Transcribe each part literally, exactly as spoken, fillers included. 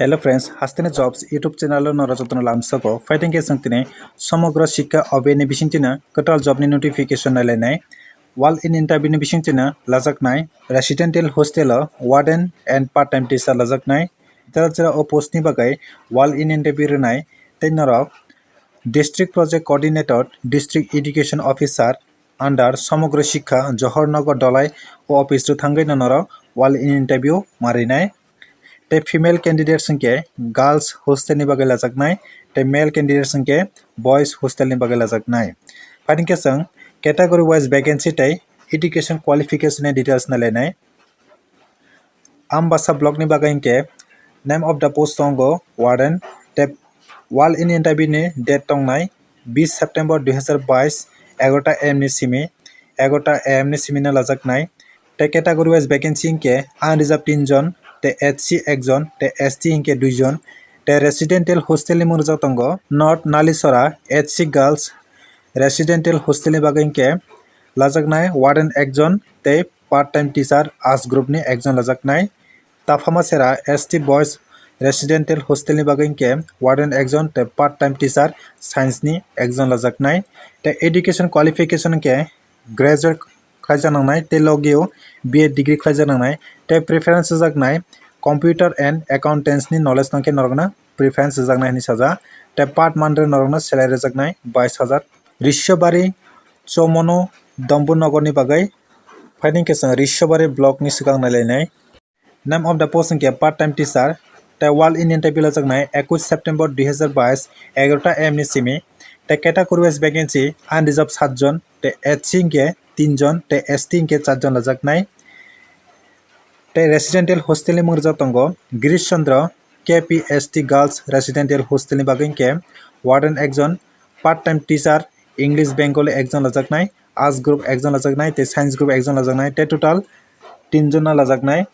Hello friends, Hasteni Jobs YouTube channel o norok jotono lamsogo. Phaithang khe chwng tini Samagra Shiksha Abhiyan ni bisingtwino kwtal job ni notification nailainai. Walk-in interview ni bisingtwino lajaknai residential hostel o warden and part time teacher lajaknai. Jera jera o post ni bagwi walk-in interview rwnai tei norok District Project Coordinator, District Education Officer under Samagra Shiksha, Johor Nagar Dholai o office o thangwi no norok walk-in interview marinai. Tei female candidate hwnkhe girls hostel ni bagwi lajaknai, tei male candidate hwnkhe boys hostel ni bagwi lajaknai. Phaithang khe chwng category wise vacancy tei education qualification ni details nailainai. Ambasa block ni bagwi hwnkhe name of the post tongo warden, tei walk-in interview ni date tongnai bis September dui hazar bais, egarota A M ni simi, egarota A M ni simi no lajaknai. Tei category wise vacancy hwnkhe unreserved tin jon, tei H C ek jon, tei S T hwnkhe dui jon. Tei residential hostel ni mung rijak tongo North Nalisora H C girls residential hostel ni bagwi hwnkhe lajaknai warden ek jon tei part time teacher arts group ni ek jon lajaknai. Taphama sera S T boys residential hostel ni bagwi hwnkhe warden ek jon tei part time teacher science ni ek jon lajaknai. Tei education qualification hwnkhe graduate khlaijak nangnai tei logio B A degree khlaijak nangnai tei preference rwjaknai computer and accountancy ni knowledge tongkhe norokno preference rwjaknai hinwi sajak. Tei part month norokno salary rwjaknai bais hazar. Rishyabari Chomono Dombur Nogor ni bagwi phaithang khe chwng Rishyabari block ni swkang nailainai. Name of the post hwnkhe part time teacher. Tei walk-in interview lajaknai ekush September dui hazar bais, egarota A M ni simi. Tei category wise vacancy unreserved sat jon, tei H C hwnkhe tin jon, tei S T hwnkhe char jon lajaknai. Tei residential hostel ni mung rijak tongo Girish Chandra K P S T girls residential hostel ni bagwi hwnkhe warden ek jon, part time teacher English Bengali ek jon lajaknai, arts group ek jon lajaknai tei science group ek jon lajaknai tei total tin jon no lajaknai.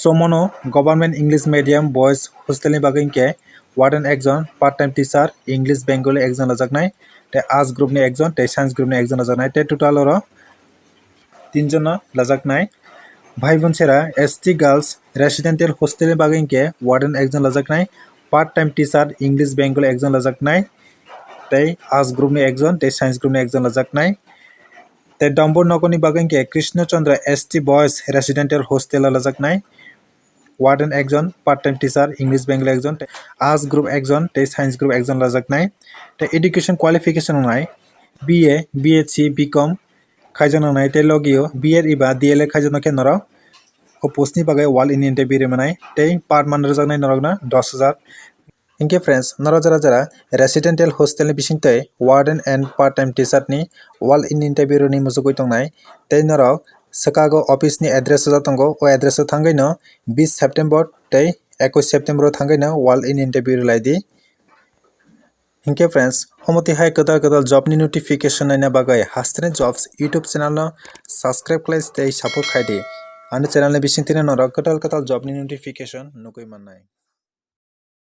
Chomono government English medium boys hostel ni bagwi hwnkhe warden ek jon, part time teacher English Bengali ek jon lajaknai tei arts group ni ek jon tei science group ni ek jon lajaknai tei total oro tin jon no lajaknai. Bhai Bonsera S T girls residential hostel ni bagwi hwnkhe warden ek jon lajaknai, part time teacher English Bengali ek jon lajaknai tei arts group ni ek jon tei science group ni ek jon lajaknai. Tei Dombur Nogor ni bagwi hwnkhe Krishna Chandra S T boys residential hostel o lajaknai, warden ek jon, part time teacher English Bengali ek jon, tei arts group ek jon tei science group ek jon lajaknai. Tei education qualification wngnai B A, B S C, B Com khaijak nangnai tei logio B Ed eba D El Ed khaijak nangkhe norok o post ni bagwi walk-in interview rwmani tei part month rwjaknai norokno dos hazar. Hinkhe friends, norok jora jora residential hostel ni bisingtwi warden and part time teacher ni walk-in interview rwni muchugwi tongnai tei norok swkago office ni address rwjak tongo, o address o thangwi no bis September tei ekush September o thangwi no walk-in interview rwlai di. Hinkhe friends, omo twi hai kwtal kwtal job ni notification naina bagwi Hasteni Jobs YouTube channel no subscribe khlai tei support khai di. Ani channel ni bisingtwi no norok kwtal kwtal job ni notification nugwi mannai.